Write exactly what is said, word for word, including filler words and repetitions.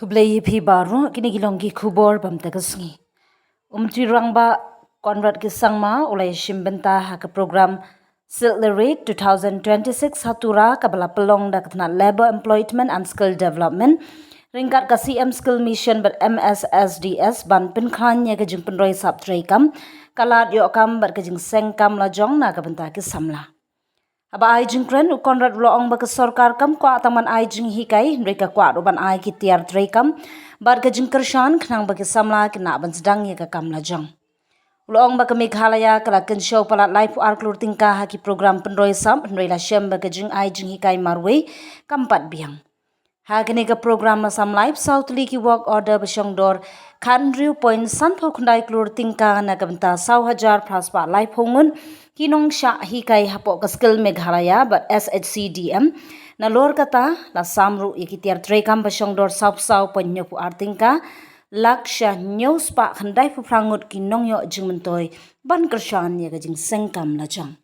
Khublei ïa phi baroh, kine ki long ki khubor bam ta ka sngi. U Myntri Rangbah Conrad K Sangma u la ïashim bynta ha ka program Silk the Red twenty twenty-six ha Tura, kaba la pynlong da ka tnat Labour, Employment and Skill Development ryngkat ka C M Skill Mission bad M S S D S, ban pynkhlaiñ ïa ka jingpynroi sap treikam, ka lad ïoh kam bad ka jingseng kam lajong na ka bynta ki samla. Haba ai jingkren, u Conrad u la ong ba ka sorkar kam kwah tang ban ai jinghikai, hynrei ka kwah ruh ban ai ki tiar treikam bad ka jingkyrshan, khnang ba ki samla kin lah ban sdang ïa ka kam lajong. U la ong ba ka Meghalaya ka la kynshew palat laiphew ar klur tyngka ha ki program pynroi sap, hynrei la shem ba ka jingai jinghikai marwei kam pat biang. Ha kane ka program la sam laiphew saw tylli ki work order ba shong dor khathynriew point sanphew khyndai klur tyngka na ka bynta saw hajar phra spah laiphew ngut ki nongshah hikai hapoh ka Skill Meghalaya bad S H C D M. Nalor kata, la sam ruh ïa ki tiar treikam ba shong dor sawphew saw point hynñiewphew ar tyngka, lak sha hynñiew spah khyndaiphew phra ngut ki nongïoh jingmyntoi, ban kyrshan ïa ka jingseng kam lajong.